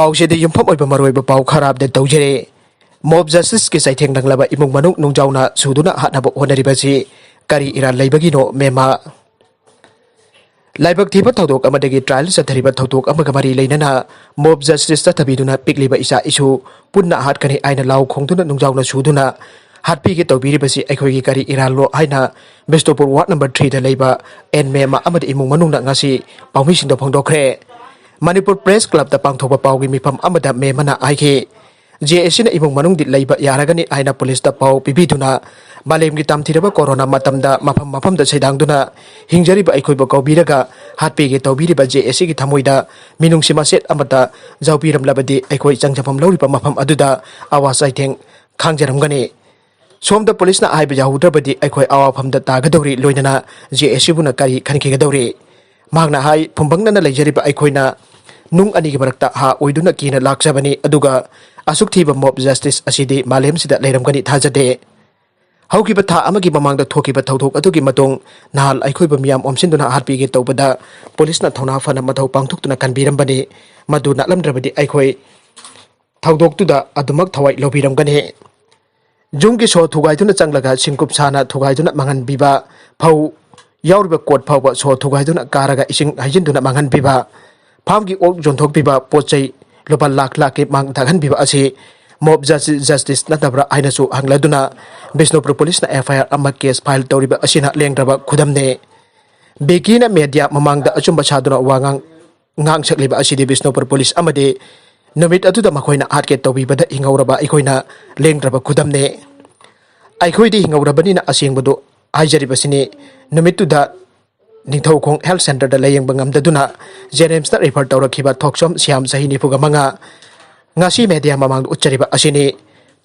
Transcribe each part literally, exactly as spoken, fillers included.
ꯄꯥꯎꯆꯦꯗ ꯌꯨꯝꯐꯝ ꯑꯣꯏꯕ ꯃꯔꯨꯑꯣꯏꯕ ꯄꯥꯎ ꯈꯔ ꯑꯞꯗꯦꯠ ꯇꯧꯖꯔꯦ꯫ ꯃꯣꯕ ꯖꯁꯇꯤꯁꯀꯤ ꯆꯩꯊꯦꯡ ꯅꯪꯂꯕ ꯏꯃꯨꯡ ꯃꯅꯨꯡ ꯅꯨꯡꯖꯥꯎꯅ ꯁꯨꯗꯨꯅ ꯍꯥꯠꯅꯕ ꯍꯣꯠꯅꯔꯤꯕꯁꯤ ꯀꯔꯤ ꯏꯔꯥꯜ ꯂꯩꯕꯒꯤꯅꯣ ꯃꯦꯝꯃ? ꯂꯥꯏꯕꯛ ꯊꯤꯕ ꯊꯧꯗꯣꯛ ꯑꯃꯗꯒꯤ ꯇ꯭ꯔꯥꯏꯜ ꯆꯠꯊꯔꯤꯕ ꯊꯧꯗꯣꯛ ꯑꯃꯒ ꯃꯔꯤ ꯂꯩꯅꯅ ꯃꯣꯕ ꯖꯁꯇꯤꯁ ꯆꯠꯊꯕꯤꯗꯨꯅ ꯄꯤꯛꯂꯤꯕ ꯏꯆꯥ ꯏꯁꯨ ꯄꯨꯟꯅ ꯍꯥꯠꯀꯅꯤ ꯍꯥꯏꯅ ꯂꯥꯎ ꯈꯣꯡꯗꯨꯅ ꯅꯨꯡꯖꯥꯎꯅ ꯁꯨꯗꯨꯅ ꯍꯥꯠꯄꯤꯒꯦ ꯇꯧꯕꯤꯔꯤꯕꯁꯤ ꯑꯩꯈꯣꯏꯒꯤ ꯀꯔꯤ ꯏꯔꯥꯜꯂꯣ ꯍꯥꯏꯅ ꯕꯤꯁꯅꯨꯄꯨꯔ ꯋꯥꯔꯗ ꯅꯝꯕꯔ ꯊ꯭ꯔꯤꯗ ꯂꯩꯕ ꯑꯦꯟ ꯃꯦꯝꯃ ꯑꯃꯗꯤ ꯏꯃꯨꯡ ꯃꯅꯨꯡꯅ ꯉꯁꯤ ꯄꯥꯎꯃꯤꯁꯤꯡꯗ ꯐꯣꯡꯗꯣꯛꯈ꯭ꯔꯦ꯫ ꯃꯅꯤꯄꯨꯔ ꯄ꯭ꯔꯦꯁ ꯀ꯭ꯂꯕꯇ ꯄꯥꯡꯊꯣꯛꯄ ꯄꯥꯎꯒꯤ ꯃꯤꯐꯝ ꯑꯃꯗ ꯃꯦꯝꯃꯅ ꯍꯥꯏꯈꯤ, ꯖꯦ ꯑꯦꯁ ꯁꯤꯅ ꯏꯃꯨꯡ ꯃꯅꯨꯡꯗꯤ ꯂꯩꯕ ꯌꯥꯔꯒꯅꯤ ꯍꯥꯏꯅ ꯄꯨꯂꯤꯁꯇ ꯄꯥꯎ ꯄꯤꯕꯤꯗꯨꯅ ꯃꯥꯂꯦꯝꯒꯤ ꯇꯝꯊꯤꯔꯕ ꯀꯣꯔꯣꯅꯥ ꯃꯇꯝꯗ ꯃꯐꯝ ꯃꯐꯝꯗ ꯁꯩꯗꯥꯡꯗꯨꯅ ꯍꯤꯡꯖꯔꯤꯕ ꯑꯩꯈꯣꯏꯕꯨ ꯀꯧꯕꯤꯔꯒ ꯍꯥꯠꯄꯤꯒꯦ ꯇꯧꯕꯤꯔꯤꯕ ꯖꯦ ꯑꯦꯁ ꯁꯤꯒꯤ ꯊꯃꯣꯏꯗ ꯃꯤꯅꯨꯡꯁꯤ ꯃꯆꯦꯠ ꯑꯃꯠꯇ ꯌꯥꯎꯕꯤꯔꯝꯂꯕꯗꯤ ꯑꯩꯈꯣꯏ ꯆꯪꯖꯐꯝ ꯂꯧꯔꯤꯕ ꯃꯐꯝ ꯑꯗꯨꯗ ꯑꯋꯥ ꯆꯩꯊꯦꯡ ꯈꯥꯡꯖꯔꯝꯒꯅꯤ꯫ ꯁꯣꯝꯗ ꯄꯨꯂꯤꯁꯅ ꯍꯥꯏꯕ ꯌꯥꯍꯧꯗ꯭ꯔꯕꯗꯤ ꯑꯩꯈꯣꯏ ꯑꯋꯥꯐꯝꯗ ꯇꯥꯒꯗꯧꯔꯤ, ꯂꯣꯏꯅꯅ ꯖꯦ ꯑꯦꯁ ꯁꯤꯕꯨꯅ ꯀꯔꯤ ꯈꯟꯈꯤꯒꯗꯧꯔꯤ? ꯃꯍꯥꯛꯅ ꯍꯥꯏ, ꯐꯨꯝꯕꯪꯅꯅ ꯂꯩꯖꯔꯤꯕ ꯑꯩꯈꯣꯏꯅ ꯅꯨꯡ ꯑꯅꯤꯒꯤ ꯃꯔꯛꯇ ꯍꯥ ꯑꯣꯏꯗꯨꯅ ꯀꯤꯅ ꯂꯥꯛꯆꯕꯅꯤ, ꯑꯗꯨꯒ ꯑꯁꯨꯛ ꯊꯤꯕ ꯃꯣꯕ ꯖꯁꯇꯤꯁ ꯑꯁꯤꯗꯤ ꯃꯥꯂꯦꯝꯁꯤꯗ ꯂꯩꯔꯝꯒꯅꯤ ꯊꯥꯖꯗꯦ꯫ ꯍꯧꯈꯤꯕ ꯊꯥ ꯑꯃꯒꯤ ꯃꯃꯥꯡꯗ ꯊꯣꯛꯈꯤꯕ ꯊꯧꯗꯣꯛ ꯑꯗꯨꯒꯤ ꯃꯇꯨꯡ ꯅꯍꯥꯜ ꯑꯩꯈꯣꯏꯕꯨ ꯃꯤꯌꯥꯝ ꯑꯣꯝꯁꯤꯟꯗꯨꯅ ꯍꯥꯠꯄꯤꯒꯦ ꯇꯧꯕꯗ ꯄꯨꯂꯤꯁꯅ ꯊꯧꯅꯥ ꯐꯅ ꯃꯊꯧ ꯄꯥꯡꯊꯣꯛꯇꯨꯅ ꯀꯟꯕꯤꯔꯝꯕꯅꯤ꯫ ꯃꯗꯨ ꯅꯠꯂꯝꯗ꯭ꯔꯕꯗꯤ ꯑꯩꯈꯣꯏ ꯊꯧꯗꯣꯛꯇꯨꯗ ꯑꯗꯨꯃꯛ ꯊꯋꯥꯏ ꯂꯧꯕꯤꯔꯝꯒꯅꯤ꯫ ꯌꯨꯝꯒꯤ ꯁꯣ ꯊꯨꯒꯥꯏꯗꯨꯅ ꯆꯪꯂꯒ ꯁꯤꯡꯀꯨꯞ ꯁꯥꯅ ꯊꯨꯒꯥꯏꯗꯨꯅ ꯃꯥꯡꯍꯟꯕꯤꯕ, ꯐꯧ ꯌꯥꯎꯔꯤꯕ ꯀꯣꯠ ꯐꯥꯎꯕ ꯁꯣ ꯊꯨꯒꯥꯏꯗꯨꯅ ꯀꯥꯔꯒ ꯏꯁꯤꯡ ꯍꯩꯖꯤꯟꯗꯨꯅ ꯃꯥꯡꯍꯟꯕꯤꯕ, ꯐꯥꯝꯒꯤ ꯑꯣꯛ ꯌꯣꯟꯊꯣꯛꯄꯤꯕ, ꯄꯣꯠ ꯆꯩ ꯂꯨꯄꯥ ꯂꯥꯈ ꯂꯥꯈꯀꯤ ꯃꯥꯡ ꯊꯥꯛꯍꯟꯕꯤꯕ ꯑꯁꯤ ꯃꯣꯕ ꯖꯁ-, ꯖꯁꯇꯤꯁ ꯅꯠꯇꯕ꯭ꯔꯥ ꯍꯥꯏꯅꯁꯨ ꯍꯪꯂꯗꯨꯅ ꯕꯤꯁꯅꯨꯄꯨꯔ ꯄꯨꯂꯤꯁꯅ ꯑꯦꯐ ꯑꯥꯏ ꯑꯥꯔ ꯑꯃ ꯀꯦꯁ ꯐꯥꯏꯜ ꯇꯧꯔꯤꯕ ꯑꯁꯤꯅ ꯂꯦꯡꯗ꯭ꯔꯕ ꯈꯨꯗꯝꯅꯤ꯫ ꯕꯤꯀꯤꯅ ꯃꯦꯗꯤꯌꯥ ꯃꯃꯥꯡꯗ ꯑꯆꯨꯝꯕ ꯁꯥꯗꯨꯅ ꯋꯥ ꯉꯥꯡ-, ꯉꯥꯡ ꯁꯛꯂꯤꯕ ꯑꯁꯤꯗꯤ ꯕꯤꯁꯅꯨꯄꯨꯔ ꯄꯨꯂꯤꯁ ꯑꯃꯗꯤ ꯅꯨꯃꯤꯠ ꯑꯗꯨꯗ ꯃꯈꯣꯏꯅ ꯍꯥꯠꯀꯦ ꯇꯧꯕꯤꯕꯗ ꯍꯤꯡꯍꯧꯔꯕ ꯑꯩꯈꯣꯏꯅ ꯂꯦꯡꯗ꯭ꯔꯕ ꯈꯨꯗꯝꯅꯤ꯫ ꯑꯩꯈꯣꯏꯗꯤ ꯍꯤꯡꯍꯧꯔꯕꯅꯤꯅ ꯑꯁꯦꯡꯕꯗꯨ ꯍꯥꯏꯖꯔꯤꯕꯁꯤꯅꯤ꯫ ꯅꯨꯃꯤꯠꯇꯨꯗ ꯅꯤꯡꯊꯧꯈꯣꯡ ꯍꯦꯜꯊ ꯁꯦꯟꯇꯔꯗ ꯂꯥꯌꯦꯡꯕ ꯉꯝꯗꯗꯨꯅ ꯖꯦꯅꯤꯝꯁꯇ ꯔꯤꯐꯔ ꯇꯧꯔꯛꯈꯤꯕ ꯊꯣꯛꯆꯣꯝ ꯁ꯭ꯌꯥꯝ ꯆꯍꯤ ꯅꯤꯐꯨꯒ ꯃꯉꯥ ꯉꯁꯤ ꯃꯦꯗꯤꯌꯥ ꯃꯃꯥꯡꯗ ꯎꯠꯆꯔꯤꯕ ꯑꯁꯤꯅꯤ꯫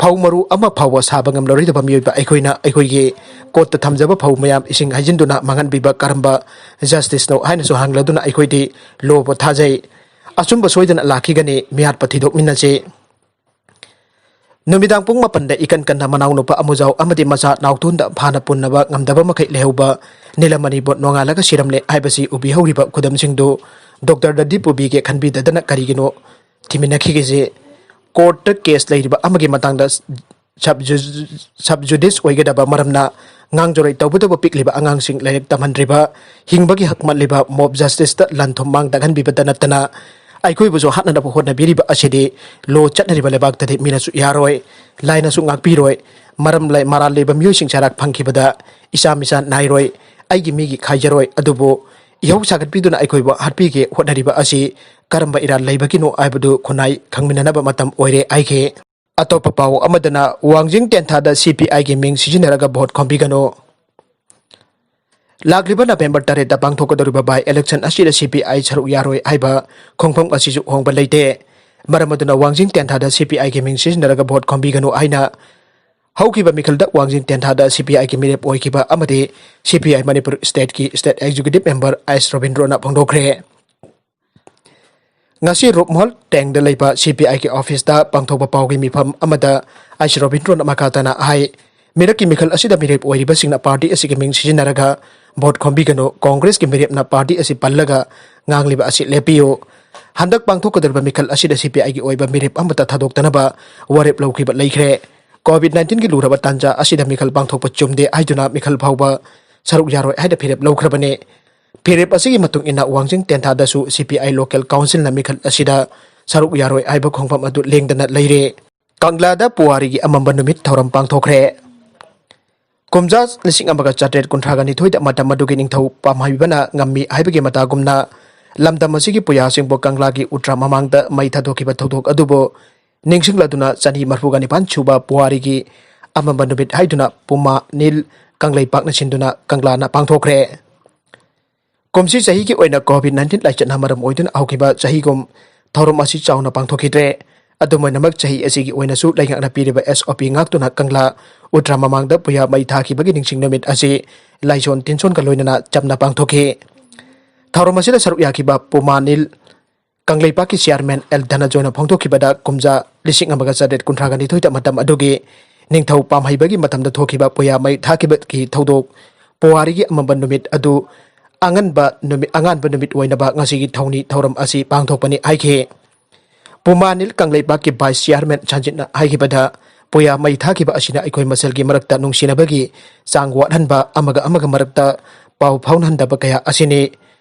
ꯐꯧ ꯃꯔꯨ ꯑꯃ ꯐꯥꯎꯕ ꯁꯥꯕ ꯉꯝꯂꯔꯣꯏꯗꯕ ꯃꯤꯑꯣꯏꯕ ꯑꯩꯈꯣꯏꯅ ꯑꯩꯈꯣꯏꯒꯤ ꯀꯣꯠꯇ ꯊꯝꯖꯕ ꯐꯧ ꯃꯌꯥꯝ ꯏꯁꯤꯡ ꯍꯩꯖꯤꯟꯗꯨꯅ ꯃꯥꯡꯍꯟꯕꯤꯕ ꯀꯔꯝꯕ ꯖꯁꯇꯤꯁꯅꯣ ꯍꯥꯏꯅꯁꯨ ꯍꯪꯂꯗꯨꯅ ꯑꯩꯈꯣꯏꯗꯤ ꯂꯣꯕꯨ ꯊꯥꯖꯩ꯫ ꯑꯆꯨꯝꯕ ꯁꯣꯏꯗꯅ ꯂꯥꯛꯈꯤꯒꯅꯤ꯫ ꯃꯤꯍꯥꯠꯄ ꯊꯤꯗꯣꯛꯃꯤꯟꯅꯁꯤ꯫ ꯅꯨꯃꯤꯗꯥꯡ ꯄꯨꯡ ꯃꯥꯄꯟꯗ ꯏꯀꯟ ꯀꯟꯅ ꯃꯅꯥꯎꯅꯨꯄꯥ ꯑꯃꯨꯖꯥꯎ ꯑꯃꯗꯤ ꯃꯆꯥ ꯅꯥꯎꯇꯣꯟꯗ ꯐꯥꯅ ꯄꯨꯟꯅꯕ ꯉꯝꯗꯕ ꯃꯈꯩ ꯂꯩꯍꯧꯕ ꯅꯤꯂꯃꯅꯤꯕꯨ ꯅꯣꯡꯉꯥꯜꯂꯒ ꯁꯤꯔꯝꯂꯦ ꯍꯥꯏꯕꯁꯤ ꯎꯕꯤꯍꯧꯔꯤꯕ ꯈꯨꯗꯝꯁꯤꯡꯗꯨ ꯗꯣꯛꯇꯔꯗꯗꯤ ꯄꯨꯕꯤꯒꯦ ꯈꯟꯕꯤꯗꯗꯅ ꯀꯔꯤꯒꯤꯅꯣ ꯊꯤꯃꯤꯟꯅꯈꯤꯒꯦꯁꯦ꯫ ꯀꯣꯔꯠꯇ ꯀꯦꯁ ꯂꯩꯔꯤꯕ ꯑꯃꯒꯤ ꯃꯇꯥꯡꯗ ꯁꯕ ꯖꯨꯗꯤꯁ ꯑꯣꯏꯒꯗꯕ ꯃꯔꯝꯅ ꯉꯥꯡꯖꯔꯣꯏ꯫ ꯇꯧꯕꯇꯕꯨ ꯄꯤꯛꯂꯤꯕ ꯑꯉꯥꯡꯁꯤꯡ ꯂꯥꯏꯔꯤꯛ ꯇꯝꯍꯟꯗ꯭ꯔꯤꯕ, ꯍꯤꯡꯕꯒꯤ ꯍꯛ ꯃꯠꯂꯤꯕ ꯃꯣꯕ ꯖꯁꯇꯤꯁꯇ ꯂꯟ ꯊꯨꯝ ꯃꯥꯡ ꯇꯥꯛꯍꯟꯕꯤꯕꯇ ꯅꯠꯇꯅ ꯑꯩꯈꯣꯏꯕꯨꯁꯨ ꯍꯥꯠꯅꯅꯕ ꯍꯣꯠꯅꯕꯤꯔꯤꯕ ꯑꯁꯤꯗꯤ ꯂꯣ ꯆꯠꯅꯔꯤꯕ ꯂꯩꯕꯥꯛꯇꯗꯤ ꯃꯤꯅꯁꯨ ꯌꯥꯔꯣꯏ, ꯂꯥꯏꯅꯁꯨ ꯉꯥꯛꯄꯤꯔꯣꯏ꯫ ꯃꯔꯝ ꯂꯩ, ꯃꯔꯥꯜ ꯂꯩꯕ ꯃꯤꯑꯣꯏꯁꯤꯡ ꯆꯩꯔꯥꯛ ꯐꯪꯈꯤꯕꯗ ꯏꯆꯥ ꯃꯤꯆꯥ ꯅꯥꯏꯔꯣꯏ, ꯑꯩꯒꯤ ꯃꯤꯒꯤ ꯈꯥꯏꯖꯔꯣꯏ꯫ ꯑꯗꯨꯕꯨ ꯏꯍꯧ ꯁꯥꯒꯠꯄꯤꯗꯨꯅ ꯑꯩꯈꯣꯏꯕꯨ ꯍꯥꯠꯄꯤꯒꯦ ꯍꯣꯠꯅꯔꯤꯕ ꯑꯁꯤ ꯀꯔꯝꯕ ꯏꯔꯥꯜ ꯂꯩꯕꯒꯤꯅꯣ ꯍꯥꯏꯕꯗꯨ ꯈꯨꯟꯅꯥꯏ ꯈꯪꯃꯤꯟꯅꯅꯕ ꯃꯇꯝ ꯑꯣꯏꯔꯦ ꯍꯥꯏꯈꯤ꯫ ꯑꯇꯣꯞꯄ ꯄꯥꯎ ꯑꯃꯗꯅ ꯋꯥꯡꯖꯤꯡ ꯇꯦꯟꯊꯥꯗ ꯁꯤ ꯄꯤ ꯑꯥꯏꯒꯤ ꯃꯤꯡ ꯁꯤꯖꯤꯟꯅꯔꯒ ꯚꯣꯠ ꯈꯣꯝꯕꯤꯒꯅꯨ꯫ ꯂꯥꯛꯂꯤꯕ ꯅꯕꯦꯝꯕꯔ ꯇꯔꯦꯠꯇ ꯄꯥꯡꯊꯣꯛꯀꯗꯧꯔꯤꯕ ꯕꯥꯏ ꯏꯂꯦꯛꯁꯟ ꯑꯁꯤꯗ ꯁꯤ ꯄꯤ ꯑꯥꯏ ꯁꯔꯨꯛ ꯌꯥꯔꯣꯏ ꯍꯥꯏꯕ ꯈꯣꯡꯐꯝ ꯑꯁꯤꯁꯨ ꯍꯣꯡꯕ ꯂꯩꯇꯦ꯫ ꯃꯔꯝ ꯑꯗꯨꯅ ꯋꯥꯡꯖꯤꯡ ꯇꯦꯟꯊꯥꯗ ꯁꯤ ꯄꯤ ꯑꯥꯏꯒꯤ ꯃꯤꯡ ꯁꯤꯖꯤꯟꯅꯔꯒ ꯚꯣꯠ ꯈꯣꯝꯕꯤꯒꯅꯨ ꯍꯥꯏꯅ ꯍꯧꯈꯤꯕ ꯃꯤꯈꯜꯗ ꯋꯥꯡꯖꯤꯡ ꯇꯦꯟꯊꯥꯗ ꯁꯤ ꯄꯤ ꯑꯥꯏꯒꯤ ꯃꯤꯔꯦꯞ ꯑꯣꯏꯈꯤꯕ ꯑꯃꯗꯤ ꯁꯤ ꯄꯤ ꯑꯥꯏ ꯃꯅꯤꯄꯨꯔ ꯁ꯭ꯇꯦꯠꯀꯤ ꯁ꯭ꯇꯦꯠ ꯑꯦꯛꯖꯤꯀ꯭ꯌꯨꯇꯤꯚ ꯃꯦꯝꯕꯔ ꯑꯩꯆ ꯔꯣꯕꯤꯟꯗ꯭ꯔꯣꯅ ꯐꯣꯡꯗꯣꯛꯈ꯭ꯔꯦ꯫ ꯉꯁꯤ ꯔꯨꯞꯃꯍꯜ ꯇꯦꯡꯗ ꯂꯩꯕ ꯁꯤ ꯄꯤ ꯑꯥꯏꯒꯤ ꯑꯣꯐꯤꯁꯇ ꯄꯥꯡꯊꯣꯛꯄ ꯄꯥꯎꯒꯤ ꯃꯤꯐꯝ ꯑꯃꯗ ꯑꯩꯆ ꯔꯣꯕꯤꯟꯗ꯭ꯔꯣꯅ ꯃꯈꯥ ꯇꯥꯅ ꯍꯥꯏ, ꯃꯤꯔꯛꯀꯤ ꯃꯤꯈꯜ ꯑꯁꯤꯗ ꯃꯤꯔꯦꯞ ꯑꯣꯏꯔꯤꯕꯁꯤꯡꯅ ꯄꯥꯔꯇꯤ ꯑꯁꯤꯒꯤ ꯃꯤꯡ ꯁꯤꯖꯤꯟꯅꯔꯒ ꯚꯣꯠ ꯈꯣꯝꯕꯤꯒꯅꯨ, ꯀꯣꯡꯒ꯭ꯔꯦꯁꯀꯤ ꯃꯤꯔꯦꯞꯅ ꯄꯥꯔꯇꯤ ꯑꯁꯤ ꯄꯜꯂꯒ ꯉꯥꯡꯂꯤꯕ ꯑꯁꯤ ꯂꯦꯞꯄꯤꯌꯨ꯫ ꯍꯟꯗꯛ ꯄꯥꯡꯊꯣꯛꯀꯗꯧꯔꯤꯕ ꯃꯤꯈꯜ ꯑꯁꯤꯗ ꯁꯤ ꯄꯤ ꯑꯥꯏꯒꯤ ꯑꯣꯏꯕ ꯃꯤꯔꯦꯞ ꯑꯃꯠꯇ ꯊꯥꯗꯣꯛꯇꯅꯕ ꯋꯥꯔꯦꯞ ꯂꯧꯈꯤꯕ ꯂꯩꯈ꯭ꯔꯦ꯫ ꯀꯣꯚꯤꯗ ꯅꯥꯏꯟꯇꯤꯟꯒꯤ ꯂꯨꯔꯕ ꯇꯥꯟꯖꯥ ꯑꯁꯤꯗ ꯃꯤꯈꯜ ꯄꯥꯡꯊꯣꯛꯄ ꯆꯨꯝꯗꯦ ꯍꯥꯏꯗꯨꯅ ꯃꯤꯈꯜ ꯐꯥꯎꯕ ꯁꯔꯨꯛ ꯌꯥꯔꯣꯏ ꯍꯥꯏꯅ ꯐꯤꯔꯦꯞ ꯂꯧꯈ꯭ꯔꯕꯅꯤ꯫ ꯐꯤꯔꯦꯞ ꯑꯁꯤꯒꯤ ꯃꯇꯨꯡ ꯏꯟꯅ ꯋꯥꯡꯖꯤꯡ ꯇꯦꯟꯊꯥꯗꯁꯨ ꯁꯤ ꯄꯤ ꯑꯥꯏ ꯂꯣꯀꯦꯜ ꯀꯥꯎꯟꯁꯤꯜꯅ ꯃꯤꯈꯜ ꯑꯁꯤꯗ ꯁꯔꯨꯛ ꯌꯥꯔꯣꯏ ꯍꯥꯏꯕ ꯈꯣꯡꯐꯝ ꯑꯗꯨ ꯂꯦꯡꯗꯅ ꯂꯩꯔꯦ꯫ ꯀꯪꯂꯥꯗ ꯄꯨꯋꯥꯔꯤꯒꯤ ꯑꯃꯝꯕ ꯅꯨꯃꯤꯠ ꯊꯧꯔꯝ ꯄꯥꯡꯊꯣꯛꯈ꯭ꯔꯦ꯫ ꯀꯨꯝꯖꯥ ꯂꯤꯁꯤꯡ ꯑꯃꯒ ꯆꯥꯇ꯭ꯔꯦꯠ ꯀꯨꯟꯊ꯭ꯔꯥꯒ ꯅꯤꯊꯣꯏꯗ ꯃꯇꯝ ꯑꯗꯨꯒꯤ ꯅꯤꯡꯊꯧ ꯄꯥꯝꯍꯩꯕꯅ ꯉꯝꯃꯤ ꯍꯥꯏꯕꯒꯤ ꯃꯇꯥꯒꯨꯝꯅ ꯂꯝꯗꯝ ꯑꯁꯤꯒꯤ ꯄꯨꯌꯥꯁꯤꯡꯕꯨ ꯀꯪꯂꯥꯒꯤ ꯎꯇ꯭ꯔꯥ ꯃꯃꯥꯡꯗ ꯃꯩ ꯊꯥꯗꯣꯛꯈꯤꯕ ꯊꯧꯗꯣꯛ ꯑꯗꯨꯕꯨ ꯅꯤꯡꯁꯤꯡꯂꯗꯨꯅ ꯆꯅꯤ ꯃꯔꯐꯨꯒ ꯅꯤꯄꯥꯟ ꯁꯨꯕ ꯄꯨꯋꯥꯔꯤꯒꯤ ꯑꯃꯝꯕ ꯅꯨꯃꯤꯠ ꯍꯥꯏꯗꯨꯅ ꯄꯨꯃꯥ ꯅꯤꯜ ꯀꯪꯂꯩꯄꯥꯛꯅ ꯁꯤꯟꯗꯨꯅ ꯀꯪꯂꯥꯅ ꯄꯥꯡꯊꯣꯛꯈ꯭ꯔꯦ꯫ ꯀꯨꯝꯁꯤ ꯆꯍꯤꯒꯤ ꯑꯣꯏꯅ ꯀꯣꯚꯤꯗ ꯅꯥꯏꯟꯇꯤꯟ ꯂꯥꯏꯆꯠꯅ ꯃꯔꯝ ꯑꯣꯏꯗꯨꯅ ꯍꯧꯈꯤꯕ ꯆꯍꯤꯒꯨꯝ ꯊꯧꯔꯝ ꯑꯁꯤ ꯆꯥꯎꯅ ꯄꯥꯡꯊꯣꯛꯈꯤꯗ꯭ꯔꯦ꯫ ꯑꯗꯨꯝ ꯑꯣꯏꯅꯃꯛ, ꯆꯍꯤ ꯑꯁꯤꯒꯤ ꯑꯣꯏꯅꯁꯨ ꯂꯩꯉꯥꯛꯅ ꯄꯤꯔꯤꯕ ꯑꯦꯁ ꯑꯣ ꯄꯤ ꯉꯥꯛꯇꯨꯅ ꯀꯪꯂꯥ ꯎꯇ꯭ꯔꯥ ꯃꯃꯥꯡꯗ ꯄꯨꯌꯥ ꯃꯩ ꯊꯥꯈꯤꯕꯒꯤ ꯅꯤꯡꯁꯤꯡ ꯅꯨꯃꯤꯠ ꯑꯁꯤ ꯂꯥꯏꯁꯣꯟ ꯇꯤꯟꯁꯣꯟꯒ ꯂꯣꯏꯅꯅ ꯆꯝꯅ ꯄꯥꯡꯊꯣꯛꯈꯤ꯫ ꯊꯧꯔꯝ ꯑꯁꯤꯗ ꯁꯔꯨꯛ ꯌꯥꯈꯤꯕ ꯄꯨꯃꯥ ꯅꯤꯜ ꯀꯪꯂꯩꯄꯥꯛꯀꯤ ꯆꯤꯌꯥꯔꯃꯦꯟ ꯑꯦꯜ ꯙꯅꯖꯣꯏꯅ ꯐꯣꯡꯗꯣꯛꯈꯤꯕꯗ, ꯀꯨꯝꯖꯥ ꯂꯤꯁꯤꯡ ꯑꯃꯒ ꯆꯥꯇ꯭ꯔꯦꯠ ꯀꯨꯟꯊ꯭ꯔꯥꯒ ꯅꯤꯊꯣꯏꯗ ꯃꯇꯝ ꯑꯗꯨꯒꯤ ꯅꯤꯡꯊꯧ ꯄꯥꯝꯍꯩꯕꯒꯤ ꯃꯇꯝꯗ ꯊꯣꯛꯈꯤꯕ ꯄꯨꯌꯥ ꯃꯩ ꯊꯥꯈꯤꯕꯒꯤ ꯊꯧꯗꯣꯛ ꯄꯨꯋꯥꯔꯤꯒꯤ ꯑꯃꯝꯕ ꯅꯨꯃꯤꯠ ꯑꯗꯨ ꯑꯉꯟꯕ ꯅꯨꯃꯤꯠ, ꯑꯉꯥꯟꯕ ꯅꯨꯃꯤꯠ ꯑꯣꯏꯅꯕ ꯉꯁꯤꯒꯤ ꯊꯧꯅꯤ ꯊꯧꯔꯝ ꯑꯁꯤ ꯄꯥꯡꯊꯣꯛꯄꯅꯤ ꯍꯥꯏꯈꯤ꯫ ꯎꯃꯥꯅꯤꯜ ꯀꯪꯂꯩꯄꯥꯛꯀꯤ vice chairman ꯁꯟꯖꯤꯠꯅ ꯍꯥꯏꯈꯤꯕꯗ, ꯄꯨꯌꯥ ꯃꯩ ꯊꯥꯈꯤꯕ ꯑꯁꯤꯅ ꯑꯩꯈꯣꯏ ꯃꯁꯦꯜꯒꯤ ꯃꯔꯛꯇ ꯅꯨꯡꯁꯤꯅꯕꯒꯤ ꯆꯥꯡ ꯋꯥꯠꯍꯟꯕ, ꯑꯃꯒ ꯑꯃꯒ ꯃꯔꯛꯇ ꯄꯥꯎ ꯐꯥꯎꯅꯍꯟꯗꯕ ꯀꯌꯥ ꯑꯁꯤꯅꯤ꯫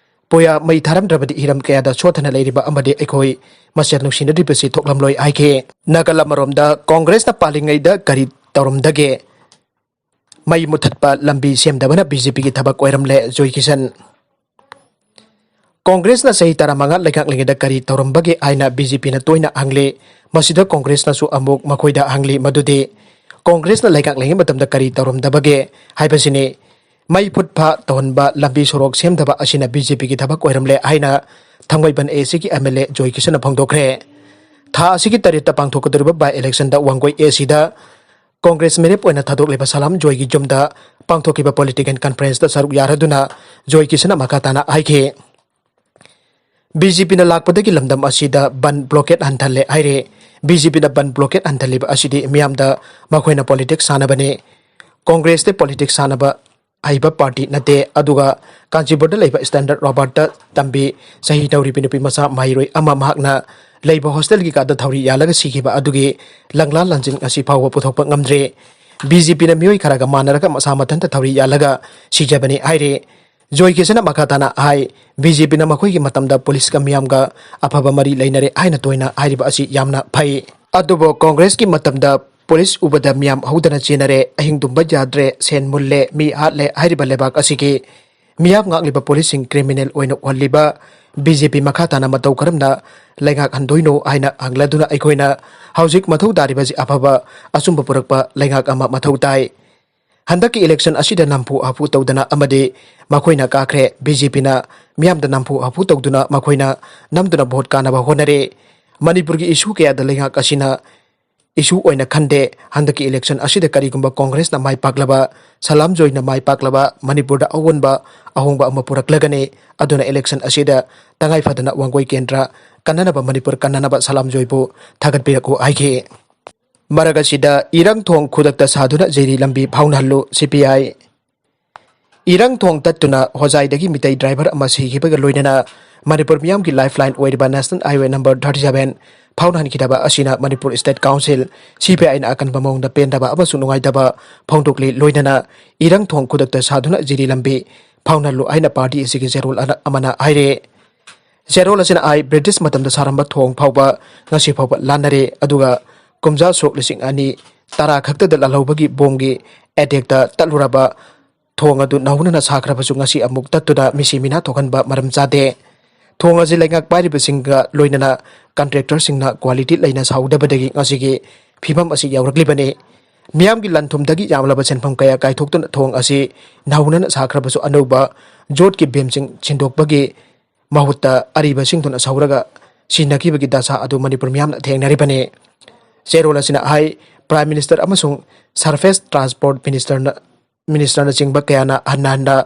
ꯄꯨꯌꯥ ꯃꯩ ꯊꯥꯔꯝꯗ꯭ꯔꯕꯗꯤ ꯍꯤꯔꯝ ꯀꯌꯥꯗ ꯁꯣꯠꯊꯅ ꯂꯩꯔꯤꯕ ꯑꯃꯗꯤ ꯑꯩꯈꯣꯏ ꯃꯁꯦꯜ ꯅꯨꯡꯁꯤꯅꯗ꯭ꯔꯤꯕꯁꯤ ꯊꯣꯛꯂꯝꯂꯣꯏ ꯍꯥꯏꯈꯤ꯫ ꯅꯥꯀꯜ ꯑꯃꯔꯣꯝꯗ ꯀꯣꯡꯒ꯭ꯔꯦꯁꯅ ꯄꯥꯜꯂꯤꯉꯩꯗ ꯀꯔꯤ ꯇꯧꯔꯝꯗꯒꯦ? ꯃꯩ ꯃꯨꯊꯠꯄ ꯂꯝꯕꯤ ꯁꯦꯝꯗꯕꯅ BJPꯒꯤ ꯊꯕꯛ ꯑꯣꯏꯔꯝꯂꯦ, ꯖꯣꯏ ꯀꯤꯁꯟ꯫ ꯀꯣꯡꯒ꯭ꯔꯦꯁꯅ ꯆꯍꯤ ꯇꯔꯥꯃꯉꯥ ꯂꯩꯉꯥꯛꯂꯤꯉꯩꯗ ꯀꯔꯤ ꯇꯧꯔꯝꯕꯒꯦ ꯍꯥꯏꯅ BJPꯅ ꯇꯣꯏꯅ ꯍꯪꯂꯤ꯫ ꯃꯁꯤꯗ ꯀꯣꯡꯒ꯭ꯔꯦꯁꯅꯁꯨ ꯑꯃꯨꯛ ꯃꯈꯣꯏꯗ ꯍꯪꯂꯤ ꯃꯗꯨꯗꯤ ꯀꯣꯡꯒ꯭ꯔꯦꯁꯅ ꯂꯩꯉꯥꯛꯂꯤꯉꯩ ꯃꯇꯝꯗ ꯀꯔꯤ ꯇꯧꯔꯝꯗꯕꯒꯦ ꯍꯥꯏꯕꯁꯤꯅꯤ꯫ ꯃꯩ ꯐꯨꯠ ꯐꯥ ꯇꯧꯍꯟꯕ, ꯂꯝꯕꯤ ꯁꯣꯔꯣꯛ ꯁꯦꯝꯗꯕ ꯑꯁꯤꯅ BJPꯒꯤ ꯊꯕꯛ ꯑꯣꯏꯔꯝꯂꯦ ꯍꯥꯏꯅ ꯊꯥꯡꯃꯩꯕꯟ ACꯒꯤ MLA ꯖꯣꯏ ꯀꯤꯁꯟꯅ ꯐꯣꯡꯗꯣꯛꯈ꯭ꯔꯦ꯫ ꯊꯥ ꯑꯁꯤꯒꯤ ꯇꯔꯦꯠꯇ ꯄꯥꯡꯊꯣꯛꯀꯗꯧꯔꯤꯕ by electionꯗ ꯋꯥꯡꯒꯣꯏ ACꯗ ꯀꯣꯡꯒ꯭ꯔꯦꯁ ꯃꯤꯔꯦꯞ ꯑꯣꯏꯅ ꯊꯥꯗꯣꯛꯂꯤꯕ ꯁꯂꯥꯝ ꯖꯣꯏꯒꯤ ꯌꯨꯝꯗ ꯄꯥꯡꯊꯣꯛꯈꯤꯕ political conferenceꯇ ꯁꯔꯨꯛ ꯌꯥꯔꯗꯨꯅ ꯖꯣꯏ ꯀꯤꯁꯟꯅ ꯃꯈꯥ ꯇꯥꯅ ꯍꯥꯏꯈꯤ꯫ BJPꯅ ꯂꯥꯛꯄꯗꯒꯤ ꯂꯝꯗꯝ ꯑꯁꯤꯗ ꯕꯟ blockade ꯍꯟꯊꯜꯂꯦ ꯍꯥꯏꯔꯦ꯫ BJPꯅ ꯕꯟ blockade ꯍꯟꯊꯜꯂꯤꯕ ꯑꯁꯤꯗꯤ ꯃꯤꯌꯥꯝꯗ ꯃꯈꯣꯏꯅ politics ꯁꯥꯟꯅꯕꯅꯤ꯫ ꯀꯣꯡꯒ꯭ꯔꯦꯁꯇꯤ politics ꯁꯥꯟꯅꯕ ꯍꯩꯕ party ꯅꯠꯇꯦ꯫ ꯑꯗꯨꯒ ꯀꯥꯟꯆꯤꯄꯨꯔꯗ ꯂꯩꯕ Standard Robertꯇ ꯇꯝꯕꯤ ꯆꯍꯤ ꯅꯧꯔꯤꯕꯤ ꯅꯨꯄꯤ ꯃꯆꯥ ꯃꯍꯩꯔꯣꯏ ꯑꯃ ꯃꯍꯥꯛꯅ ꯂꯩꯕ hostelꯒꯤ ꯀꯥꯗ ꯊꯧꯔꯤ ꯌꯥꯜꯂꯒ ꯁꯤꯈꯤꯕ ꯑꯗꯨꯒꯤ ꯂꯪꯂꯥ ꯂꯪꯖꯤꯟ ꯉꯁꯤ ꯐꯥꯎꯕ ꯄꯨꯊꯣꯛꯄ ꯉꯝꯗ꯭ꯔꯤ꯫ BJPꯅ ꯃꯤꯑꯣꯏ ꯈꯔꯒ ꯃꯥꯟꯅꯔꯒ ꯃꯁꯥ ꯃꯊꯟꯇ ꯊꯧꯔꯤ ꯌꯥꯜꯂꯒ ꯁꯤꯖꯕꯅꯤ ꯍꯥꯏꯔꯤ꯫ ꯖꯣꯏ ꯀꯤꯁꯟꯅ ꯃꯈꯥ ꯇꯥꯅ ꯍꯥꯏ, BJPꯅ ꯃꯈꯣꯏꯒꯤ ꯃꯇꯝꯗ policeꯀ ꯃꯤꯌꯥꯝꯒ ꯑꯐꯕ ꯃꯔꯤ ꯂꯩꯅꯔꯦ ꯍꯥꯏꯅ ꯇꯣꯏꯅ ꯍꯥꯏꯔꯤꯕ ꯑꯁꯤ ꯌꯥꯝꯅ ꯐꯩ꯫ ꯑꯗꯨꯕꯨ ꯀꯣꯡꯒ꯭ꯔꯦꯁꯀꯤ ꯃꯇꯝꯗ police ꯎꯕꯗ ꯃꯤꯌꯥꯝ ꯍꯧꯗꯅ ꯆꯦꯟꯅꯔꯦ, ꯑꯍꯤꯡ ꯇꯨꯝꯕ ꯌꯥꯗ꯭ꯔꯦ, ꯁꯦꯟ ꯃꯨꯜꯂꯦ, ꯃꯤ ꯍꯥꯠꯂꯦ ꯍꯥꯏꯔꯤꯕ ꯂꯩꯕꯥꯛ ꯑꯁꯤꯒꯤ ꯃꯤꯌꯥꯝ ꯉꯥꯛꯂꯤꯕ policeꯁꯤꯡ criminal ꯑꯣꯏꯅ ꯎꯍꯜꯂꯤꯕ BJP ꯃꯈꯥ ꯇꯥꯅ ꯃꯇꯧ ꯀꯔꯝꯅ ꯂꯩꯉꯥꯛ ꯍꯟꯗꯣꯏꯅꯣ ꯍꯥꯏꯅ ꯍꯪꯂꯗꯨꯅ ꯑꯩꯈꯣꯏꯅ ꯍꯧꯖꯤꯛ ꯃꯊꯧ ꯇꯥꯔꯤꯕꯁꯤ ꯑꯐꯕ ꯑꯆꯨꯝꯕ ꯄꯨꯔꯛꯄ ꯂꯩꯉꯥꯛ ꯑꯃ ꯃꯊꯧ ꯇꯥꯏ꯫ ꯍꯟꯗꯛꯀꯤ election ꯑꯁꯤꯗ ꯅꯝꯐꯨ ꯍꯥꯐꯨ ꯇꯧꯗꯅ ꯑꯃꯗꯤ ꯃꯈꯣꯏꯅ ꯀꯥꯈ꯭ꯔꯦ꯫ BJPꯅ ꯃꯤꯌꯥꯝꯗ ꯅꯝꯐꯨ ꯍꯥꯐꯨ ꯇꯧꯗꯨꯅ ꯃꯈꯣꯏꯅ ꯅꯝꯗꯨꯅ vote ꯀꯥꯅꯕ ꯍꯣꯠꯅꯔꯦ꯫ ꯃꯅꯤꯄꯨꯔꯒꯤ issue ꯀꯌꯥꯗ ꯂꯩꯉꯥꯛ ꯑꯁꯤꯅ issue ꯑꯣꯏꯅ ꯈꯟꯗꯦ꯫ ꯍꯟꯗꯛꯀꯤ election ꯑꯁꯤꯗ ꯀꯔꯤꯒꯨꯝꯕ ꯀꯣꯡꯒ꯭ꯔꯦꯁꯅ ꯃꯥꯏ ꯄꯥꯛꯂꯕ, ꯁꯂꯥꯝ ꯖꯣꯏꯅ ꯃꯥꯏ ꯄꯥꯛꯂꯕ, ꯃꯅꯤꯄꯨꯔꯗ ꯑꯑꯣꯟꯕ ꯑꯍꯣꯡꯕ ꯑꯃ ꯄꯨꯔꯛꯂꯒꯅꯤ꯫ ꯑꯗꯨꯅ election ꯑꯁꯤꯗ ꯇꯉꯥꯏ ꯐꯗꯅ ꯋꯥꯡꯒꯣꯏ ꯀꯦꯟꯗ꯭ꯔ ꯀꯟꯅꯅꯕ, ꯃꯅꯤꯄꯨꯔ ꯀꯟꯅꯅꯕ ꯁꯂꯥꯝ ꯖꯣꯏꯕꯨ ꯊꯥꯒꯠꯄꯤꯔꯛꯎ ꯍꯥꯏꯈꯤ꯫ ꯃꯔꯛ ꯑꯁꯤꯗ ꯏꯔꯪ ꯊꯣꯡ ꯈꯨꯗꯛꯇ ꯁꯥꯗꯨꯅ ꯖꯤꯔꯤ ꯂꯝꯕꯤ ꯐꯥꯎꯅꯍꯜꯂꯨ, CPI꯫ ꯏꯔꯪ ꯊꯣꯡ ꯇꯠꯇꯨꯅ ꯍꯣꯖꯥꯏꯗꯒꯤ ꯃꯤꯇꯩ driver ꯑꯃ ꯁꯤꯈꯤꯕꯒ ꯂꯣꯏꯅꯅ ꯃꯅꯤꯄꯨꯔ ꯃꯤꯌꯥꯝꯒꯤ lifeline ꯑꯣꯏꯔꯤꯕ National Highway number thirty seven ꯐꯥꯎꯅꯍꯟꯈꯤꯗꯕ ꯑꯁꯤꯅ ꯃꯅꯤꯄꯨꯔ ꯁ꯭ꯇꯦꯠ ꯀꯥꯎꯟꯁꯤꯜ, ꯁꯤ ꯄꯤ ꯑꯥꯏꯅ ꯑꯀꯟꯕ ꯃꯑꯣꯡꯗ ꯄꯦꯟꯗꯕ ꯑꯃꯁꯨꯡ ꯅꯨꯡꯉꯥꯏꯇꯕ ꯐꯣꯡꯗꯣꯛꯂꯤ꯫ ꯂꯣꯏꯅꯅ ꯏꯔꯪ ꯊꯣꯡ ꯈꯨꯗꯛꯇ ꯁꯥꯗꯨꯅ ꯖꯤꯔꯤ ꯂꯝꯕꯤ ꯐꯥꯎꯅꯍꯜꯂꯨ ꯍꯥꯏꯅ ꯄꯥꯔꯇꯤ ꯑꯁꯤꯒꯤ ꯆꯦꯔꯣꯜ ꯑꯅ-, ꯑꯃꯅ ꯍꯥꯏꯔꯦ꯫ ꯆꯦꯔꯣꯜ ꯑꯁꯤꯅ ꯍꯥꯏ, ꯕ꯭ꯔꯤꯇꯤꯁ ꯃꯇꯝꯗ ꯁꯥꯔꯝꯕ ꯊꯣꯡ ꯐꯥꯎꯕ ꯉꯁꯤ ꯐꯥꯎꯕ ꯂꯥꯟꯅꯔꯤ, ꯑꯗꯨꯒ ꯀꯨꯝꯖꯥ ꯁꯣꯛ ꯂꯤꯁꯤꯡ ꯑꯅꯤ ꯇꯔꯥ ꯈꯛꯇꯗ ꯂꯥꯜꯍꯧꯕꯒꯤ ꯕꯣꯝꯒꯤ ꯑꯦꯇꯦꯛꯇ ꯇꯠꯂꯨꯔꯕ ꯊꯣꯡ ꯑꯗꯨ ꯅꯧꯍꯧꯅꯅ ꯁꯥꯈ꯭ꯔꯕꯁꯨ ꯉꯁꯤ ꯑꯃꯨꯛ ꯇꯠꯇꯨꯅ ꯃꯤꯁꯤ ꯃꯤꯅꯥ ꯊꯣꯛꯍꯟꯕ ꯃꯔꯝ ꯆꯥꯗꯦ꯫ ꯊꯣꯡ ꯑꯁꯤ ꯂꯩꯉꯥꯛ ꯄꯥꯏꯔꯤꯕꯁꯤꯡꯒ ꯂꯣꯏꯅꯅ ꯀꯟꯇ꯭ꯔꯦꯛꯇꯔꯁꯤꯡꯅ ꯀ꯭ꯋꯥꯂꯤꯇꯤ ꯂꯩꯅ ꯁꯥꯍꯧꯗꯕꯗꯒꯤ ꯉꯁꯤꯒꯤ ꯐꯤꯕꯝ ꯑꯁꯤ ꯌꯧꯔꯛꯂꯤꯕꯅꯤ꯫ ꯃꯤꯌꯥꯝꯒꯤ ꯂꯟ ꯊꯨꯝꯗꯒꯤ ꯌꯥꯝꯂꯕ ꯁꯦꯟꯐꯝ ꯀꯌꯥ ꯀꯥꯏꯊꯣꯛꯇꯨꯅ ꯊꯣꯡ ꯑꯁꯤ ꯅꯧꯍꯧꯅꯅ ꯁꯥꯈ꯭ꯔꯕꯁꯨ ꯑꯅꯧꯕ ꯖꯣꯠꯀꯤ ꯕꯤꯝꯁꯤꯡ ꯁꯤꯟꯗꯣꯛꯄꯒꯤ ꯃꯍꯨꯠꯇ ꯑꯔꯤꯕꯁꯤꯡꯗꯨꯅ ꯁꯧꯔꯒ ꯁꯤꯖꯤꯟꯅꯈꯤꯕꯒꯤ ꯗꯁꯥ ꯑꯗꯨ ꯃꯅꯤꯄꯨꯔ ꯃꯤꯌꯥꯝꯅ ꯊꯦꯡꯅꯔꯤꯕꯅꯤ꯫ ꯆꯦꯔꯣꯜ ꯑꯁꯤꯅ ꯍꯥꯏ, ꯄ꯭ꯔꯥꯏꯝ ꯃꯤꯅꯤꯁꯇꯔ ꯑꯃꯁꯨꯡ ꯁꯔꯐꯦꯁ ꯇ꯭ꯔꯥꯟꯁꯄꯣꯔꯠ ꯃꯤꯅꯤꯁꯇꯔꯅ, ꯃꯤꯅꯤꯁꯇꯔꯅꯆꯤꯡꯕ ꯀꯌꯥꯅ ꯍꯟꯅ ꯍꯟꯅ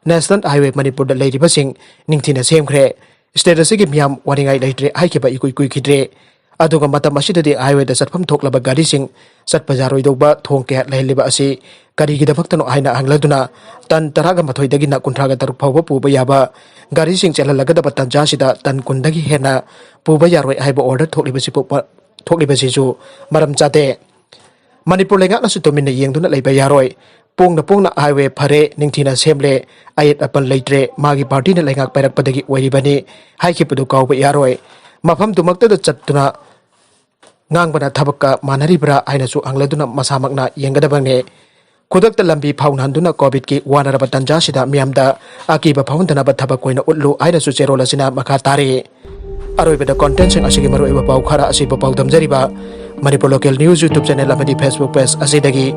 ꯅꯦꯁꯅꯦꯜ ꯍꯥꯏꯋꯦ ꯃꯅꯤꯄꯨꯔꯗ ꯂꯩꯔꯤꯕꯁꯤꯡ ꯅꯤꯡꯊꯤꯅ ꯁꯦꯝꯈ꯭ꯔꯦ꯫ ꯁ꯭ꯇꯦꯠ ꯑꯁꯤꯒꯤ ꯃꯤꯌꯥꯝ ꯋꯥꯅꯤꯡꯉꯥꯏ ꯂꯩꯇ꯭ꯔꯦ ꯍꯥꯏꯈꯤꯕ ꯏꯀꯨꯏ ꯀꯨꯏꯈꯤꯗ꯭ꯔꯦ꯫ ꯑꯗꯨꯒ ꯃꯇꯝ ꯑꯁꯤꯗꯗꯤ ꯍꯥꯏꯋꯦꯗ ꯆꯠꯐꯝ ꯊꯣꯛꯂꯕ ꯒꯥꯔꯤꯁꯤꯡ ꯆꯠꯄ ꯌꯥꯔꯣꯏꯗꯧꯕ ꯊꯣꯡ ꯀꯌꯥ ꯂꯩꯍꯜꯂꯤꯕ ꯑꯁꯤ ꯀꯔꯤꯒꯤꯗꯃꯛꯇꯅꯣ ꯍꯥꯏꯅ ꯍꯪꯂꯗꯨꯅ, ꯇꯟ ꯇꯔꯥꯒ ꯃꯥꯊꯣꯏꯗꯒꯤꯅ ꯀꯨꯟꯊ꯭ꯔꯥꯒ ꯇꯔꯨꯛ ꯐꯥꯎꯕ ꯄꯨꯕ ꯌꯥꯕ ꯒꯥꯔꯤꯁꯤꯡ ꯆꯦꯜꯍꯜꯂꯒꯗꯕ ꯇꯟꯖꯥꯁꯤꯗ ꯇꯟ ꯀꯨꯟꯗꯒꯤ ꯍꯦꯟꯅ ꯄꯨꯕ ꯌꯥꯔꯣꯏ ꯍꯥꯏꯕ ꯑꯣꯔꯗꯔ ꯊꯣꯛꯂꯤꯕꯁꯤꯕꯨ, ꯊꯣꯛꯂꯤꯕꯁꯤꯁꯨ ꯃꯔꯝ ꯆꯥꯗꯦ꯫ ꯃꯅꯤꯄꯨꯔ ꯂꯩꯉꯥꯛꯅꯁꯨ ꯇꯨꯃꯤꯟꯅ ꯌꯦꯡꯗꯨꯅ ꯂꯩꯕ ꯌꯥꯔꯣꯏ꯫ ꯄꯣꯡꯅ ꯄꯣꯡꯅ ꯍꯥꯏꯋꯦ ꯐꯔꯦ, ꯅꯤꯡꯊꯤꯅ ꯁꯦꯝꯂꯦ, ꯑꯌꯦꯠ ꯑꯄꯟ ꯂꯩꯇ꯭ꯔꯦ, ꯃꯥꯒꯤ ꯄꯥꯔꯇꯤꯅ ꯂꯩꯉꯥꯛ ꯄꯥꯏꯔꯛꯄꯗꯒꯤ ꯑꯣꯏꯔꯤꯕꯅꯤ ꯍꯥꯏꯈꯤꯕꯗꯨ ꯀꯥꯎꯕ ꯌꯥꯔꯣꯏ꯫ ꯃꯐꯝꯗꯨꯃꯛꯇꯗ ꯆꯠꯇꯨꯅ ꯉꯥꯡꯕꯅ ꯊꯕꯛꯀ ꯃꯥꯟꯅꯔꯤꯕ꯭ꯔꯥ ꯍꯥꯏꯅꯁꯨ ꯍꯪꯂꯗꯨꯅ ꯃꯁꯥꯃꯛꯅ ꯌꯦꯡꯒꯗꯕꯅꯤ꯫ ꯈꯨꯗꯛꯇ ꯂꯝꯕꯤ ꯐꯥꯎꯅꯍꯟꯗꯨꯅ ꯀꯣꯚꯤꯗꯀꯤ ꯋꯥꯅꯔꯕ ꯇꯟꯖꯥꯁꯤꯗ ꯃꯤꯌꯥꯝꯗ ꯑꯀꯤꯕ ꯐꯥꯎꯍꯟꯗꯅꯕ ꯊꯕꯛ ꯑꯣꯏꯅ ꯎꯠꯂꯨ ꯍꯥꯏꯅꯁꯨ ꯆꯦꯔꯣꯜ ꯑꯁꯤꯅ ꯃꯈꯥ ꯇꯥꯔꯤ꯫ ꯑꯔꯣꯏꯕꯗ ꯀꯣꯟꯇꯦꯟꯁꯤꯡ ꯑꯁꯤꯒꯤ ꯃꯔꯨꯑꯣꯏꯕ ꯄꯥꯎ ꯈꯔ ꯑꯁꯤꯕꯨ ꯄꯥꯎꯗꯝꯖꯔꯤꯕ Manipur local news YouTube channel ꯑꯃꯗꯤ Facebook ꯄꯦꯖ ꯑꯁꯤꯗꯒꯤ꯫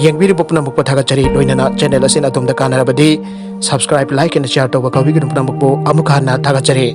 ꯌꯦꯡꯕꯤꯔꯤꯕ ꯄꯨꯝꯅꯃꯛꯄꯨ ꯊꯥꯒꯠꯆꯔꯤ꯫ ꯂꯣꯏꯅꯅ ꯆꯦꯅꯦꯜ ꯑꯁꯤꯅ ꯑꯗꯣꯝꯗ ꯀꯥꯟꯅꯔꯕꯗꯤ subscribe, like and share ꯇꯧꯕ ꯀꯥꯎꯕꯤꯒꯅꯨ꯫ ꯄꯨꯝꯅꯃꯛꯄꯨ ꯑꯃꯨꯛ ꯍꯟꯅ ꯊꯥꯒꯠꯆꯔꯤ꯫